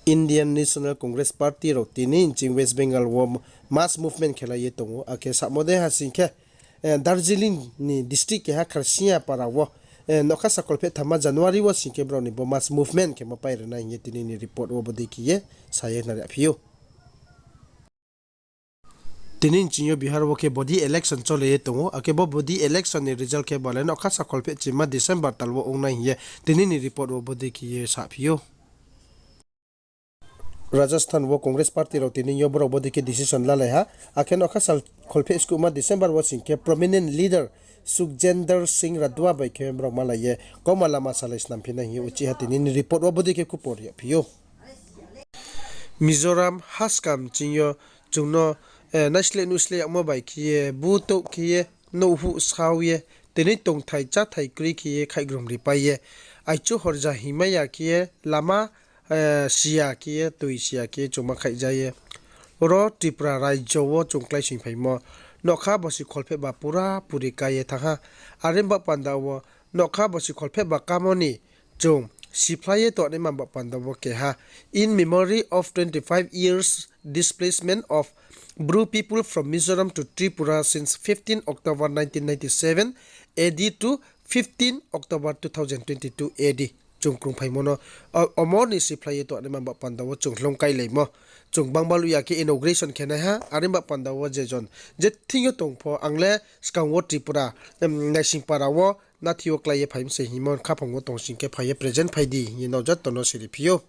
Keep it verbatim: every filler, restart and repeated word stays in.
Indian National Congress Party rao tini nching West Bengal wo mass movement khelai ye tong ou, akhe samo dei ha sing khe, Darjeeling ni district keha Kharsiya para wo, nougkha sakholpheh thamma January wo sing khe brao ni bo mass movement khemo pai ri nai hing ye tini ni report wo bodei khe ye sa ye khna ri phi ou. Tini nching yo Bihar wo khe body election chole ye tong ou, akhe bo body election ni result khe ba le nougkha sakholpheh chima December tal wo ong nai hing ye tini ni report wo bodei khe ye saphi ou. Rajasthan wo Congress Party rao tini yo brao bodei khe decision lalai ha, akhe nougkha sakholpheh skuhma December wo sing khe prominent leader Sukhjinder Singh Rathore bai khe brao malai ye kauma lama salai snam phi nai hing ye uchih ha tini ni report wo bodei khe khupor ri phi ou. Mizoram haskam ching yo chung no naisleh nuhsleh yagmo bai khe ye, butouh khe ye, nouhhuh sao ye, tini tongthai cháthai kroi khe ye khaihgrom ripai ye, aichu horja hingmai ya khe ye, lama siya khe ye, toi siya khe ye chung ma khaihja ye. Oro Tripura rajyo wo chung kláisoingphaimo nougkha bosi kholphehba pura puri ká ye thanng ha. Are baoh panda wo nougkha bosi kholphehba kámo ni chung siphlai ye tongnaima baoh panda wo keha, In memory of twenty-five years displacement of Bru people from Mizoram to Tripura since fifteen October nineteen ninety-seven A D to fifteen October two thousand twenty-two A D. Chung krungphaimo no, omo ni siphlai ye tongnaima baoh panda wo chung hloung kailaimo. Chung gbangma luh ya khe inauguration khe nai ha, are baoh panda wo je jon je thing yo tong pho, ang le skang wo Tripura, Naisingpara wo nathi yo klái ye phai mi se hingmo khaphang wo tong sing khe phai ye present phai di hing ye nrao joto no siri phi ou.